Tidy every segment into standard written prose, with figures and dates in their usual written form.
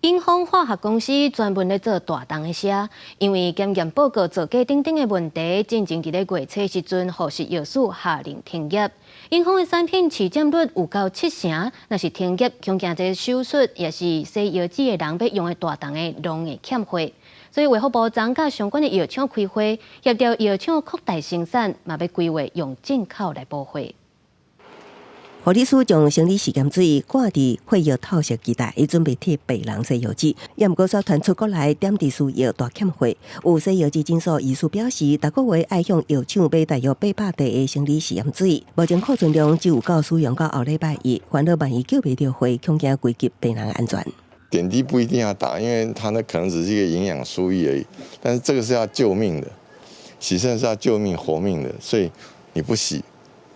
永豐化學公司專門咧做大重的寫，因為檢驗報告造假等等的問題，進前佇咧月初時陣，予食藥署下令停業。永豐的產品市佔率有夠七成，若是停業，恐驚這手術抑是洗藥紙的人欲用的大重的攏會欠貨。所以衛福部昨佮相關的藥廠開會，協調藥廠擴大生產，嘛欲規劃用進口來補貨。護理師將生理食鹽水掛佇血液透析機內，伊準備替病人洗藥紙。也毋過煞傳出國內點滴輸藥大欠貨。有洗藥紙診所醫師表示，逐個月愛向藥廠買大約800袋的生理食鹽水，目前庫存量只有夠使用到後禮拜一。煩惱萬一叫袂著貨，恐驚危及病人安全。點滴不一定要打，因為它那可能只是一個營養輸液而已。但是這個是要救命的，洗腎是要救命活命的，所以你不洗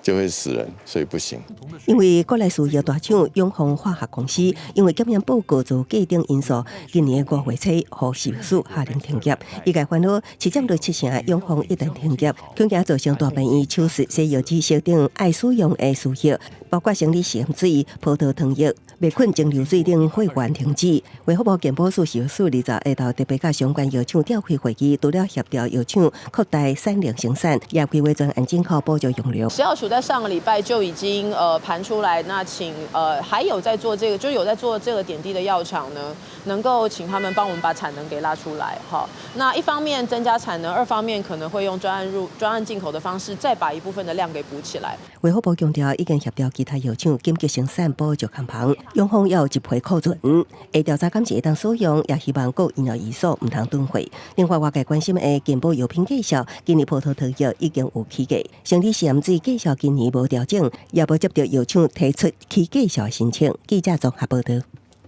就會死人，所以不行。因為國內輸藥大廠永豐化學公司，因為檢驗報告造假等因素，今年5月初，予食藥署下令停業。醫界煩惱，市佔率七成，永豐一旦停業，恐驚造成大病院手術、洗藥紙、小等愛使用的輸液，包括生理食鹽水、葡萄糖液、滅菌蒸餾水等貨源停止。衛福部健保署食藥署20下晝特別佮相關藥廠召開會議，除了協調藥廠擴大產量生產，也規劃專案進口補助用量。食藥署在上個禮拜就已經盤出來，那請還有在做這個，就有在做這個點滴的藥廠呢，能夠請他們幫我們把產能給拉出來，哈。那一方面增加產能，二方面可能會用專案入、專案進口的方式，再把一部分的量給補起來。衛福部強調，已經協調其他藥廠緊急生產補助空房，永豐也有一批庫存，會調查敢是會當使用，也希望各醫療院所毋通囤貨。另外，外界關心的健保藥品價數，今年葡萄糖藥已經有起價，生理食鹽水價數今年無調整，也無接到藥廠提出起價數申請。記者綜合報道。